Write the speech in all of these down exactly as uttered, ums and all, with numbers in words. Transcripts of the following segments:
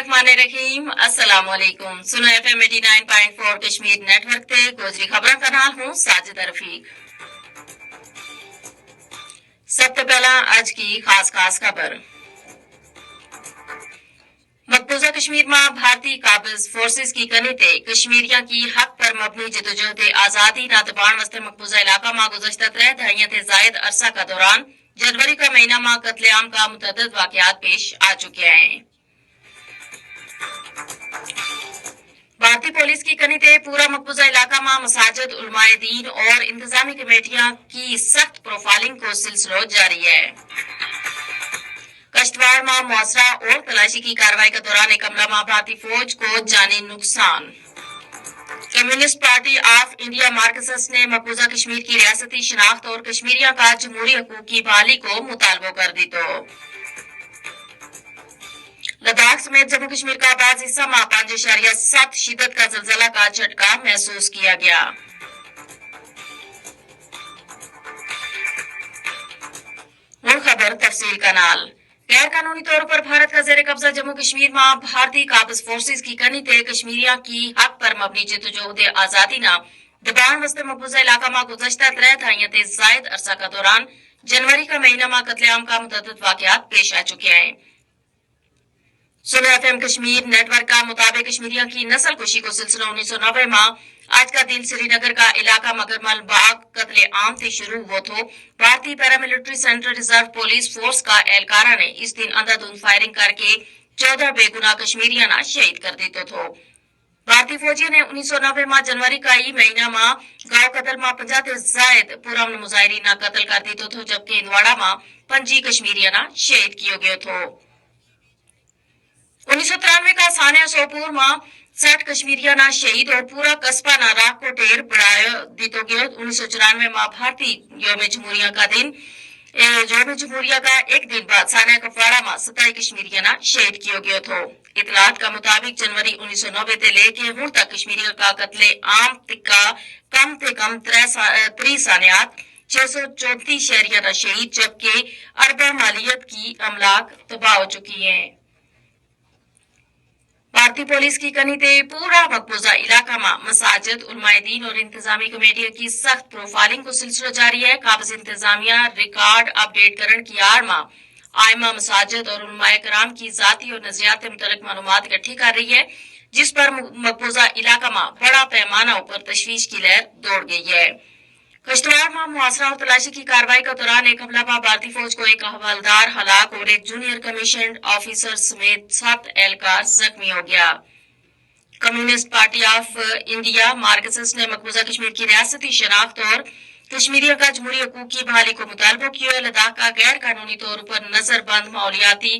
الرحمن الرحیم، السلام علیکم۔ سنو ایف ایم ایٹی نائن پوائنٹ فور کشمیر نیٹ ورک تے گوجری خبراں کا نال ہوں ساجد رفیق۔ سب تے پہلاں اج کی خاص خاص خبر۔ مقبوضہ کشمیر ما بھارتی قابض فورسز کی کنی تے کشمیریاں کی حق پر مبنی جدوجہد آزادی نا دبان واسطے مقبوضہ علاقہ ما گزشتہ ترے دھائیاں تے زائد عرصہ کا دوران جنوری کا مہینہ ما قتل عام کا متعدد واقعات پیش آ چکیا ہیں۔ بھارتی پولیس کی کنی تے پورا مقبوضہ علاقہ ما مساجد، علماء دین اور انتظامی کمیٹیاں کی سخت پروفائلنگ کو سلسلو جاری ہے۔ کشتواڑ ما محاصرہ اور تلاشی کی کارروائی کے دوران ایک حملہ ما بھارتی فوج کو جانی نقصان۔ کمیونسٹ پارٹی آف انڈیا مارکسسٹ نے مقبوضہ کشمیر کی ریاستی شناخت اور کشمیریاں کا جمہوری حقوق کی بحالی کو مطالبو کر دیتو۔ لداخ سمیت جموں کشمیر کا بعض حصہ ما پانچ اشاریہ سات شدت کا زلزلہ کا جھٹکا محسوس کیا گیا۔ ہن خبر تفصیل کا نال۔ غیر قانونی طور پر بھارت کا زیر قبضہ جموں کشمیر ما بھارتی قابض فورسز کی کنی تے کشمیریاں کی حق پر مبنی جدوجہد آزادی نا دبان واسطے مقبوضہ علاقہ ما گزشتہ ترے دھائیاں تے زائد عرصہ کا دوران جنوری کا مہینہ ما قتل عام کا متعدد واقعات پیش آ چکیا ہیں۔ سنو ایف ایم کشمیر نیٹ ورک کا مطابق کشمیریاں کی نسل کشی کو سلسلو انیس سو نوے ما آج کا دن سری نگر کا علاقہ مگرمل باغ قتل عام تے شروع ہو تھو۔ بھارتی پیراملٹری سینٹرل ریزرو پولیس فورس کا اہلکاراں نے اس دن اندھا دھند فائرنگ کر کے چودہ بے گناہ کشمیریاں نا شہید کر دیتو تھو۔ بھارتی فوجیاں نے انیس سو نوے ما جنوری کا ہی مہینہ ما گاؤں قتل ما پنجاہ تے زائد پرامن مظاہرین نا قتل کر دیتو تھو، جبکہ اندواڑا ما پنجی کشمیریاں نا شہید کیو گیو تھو۔ انیس سو ترانوے کا سانحہ سوپور ما سٹھ کشمیریاں نا شہید اور پورا قصبہ نا راہ کو ڈھیر بڑھا دیتو گیو۔ انیس سو چورانوے ما بھارتی یوم جمہوریہ کا دن یوم جمہوریہ کا ایک دن بعد سانحہ کپواڑا ما ستائی کشمیریاں نا شہید کیو گیو تھو۔ اطلاعات کا مطابق جنوری انیس سو نوے تے لے کے ہن تک کشمیریاں کا قتل عام کا کم تے کم تری سانحات، چھ سو چونتیس شہریاں نا شہید، جبکہ ارباں مالیت کی املاک تباہ ہو چکی ہیں۔ بھارتی پولیس کی کنی تے پورا مقبوضہ علاقہ ما مساجد، علماء دین اور انتظامی کمیٹیاں کی سخت پروفائلنگ کو سلسلو جاری ہے۔ قابض انتظامیہ ریکارڈ اپ ڈیٹ کرن کی آڑ ما آئمہ مساجد اور علماء کرام کی ذاتی اور نظریات کے متعلق معلومات اکٹھی کر رہی ہے، جس پر مقبوضہ علاقہ ما بڑا پیمانہ اپر تشویش کی لہر دوڑ گئی ہے۔ کشتواڑ ما محاصرہ اور تلاشی کی کارروائی کے دوران ایک حملہ ما بھارتی فوج کو ایک حوالدار ہلاک اور ایک جونیئر کمیشنڈ آفیسر سمیت سات اہلکار زخمی ہو گیا۔ کمیونسٹ پارٹی آف انڈیا مارکسسٹ نے مقبوضہ کشمیر کی ریاستی شناخت اور کشمیریوں کا جمہوری حقوق کی بحالی کو مطالبو کیو ہے۔ لداخ کا غیر قانونی طور پر نظر بند ماحولیاتی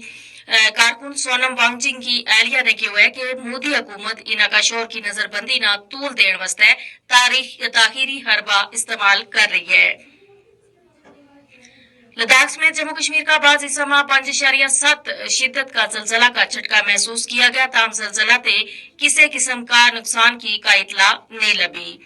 کارکن سونم وانگ چنگ کی اہلیہ نے کیو ہے کہ مودی حکومت انہاں کا شور کی نظر بندی نا طول دین واسطے تاخیری حربہ استعمال کر رہی ہے۔ لداخ سمیت جموں کشمیر کا بعض حصہ ما پنج اشاریہ ست شدت کا زلزلہ کا چھٹکا محسوس کیا گیا، تاہم زلزلہ تے کسے قسم کا نقصان کی کا اطلاع نہیں لبھی۔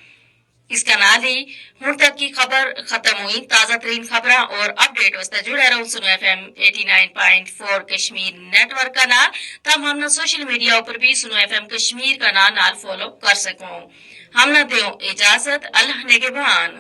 اس کا نال ہی ہن تک کی خبر ختم ہوئی۔ تازہ ترین خبراں اور اپ ڈیٹ واسطے جڑے رہو سنو ایف ایم ایٹی نائن پوائنٹ فور کشمیر نیٹ ورک کا نال۔ تاہم ہم نا سوشل میڈیا اپر بھی سنو ایف ایم کشمیر کا نال نال فالو کر سکو۔ ہم نا دیو اجازت، اللہ نگہبان۔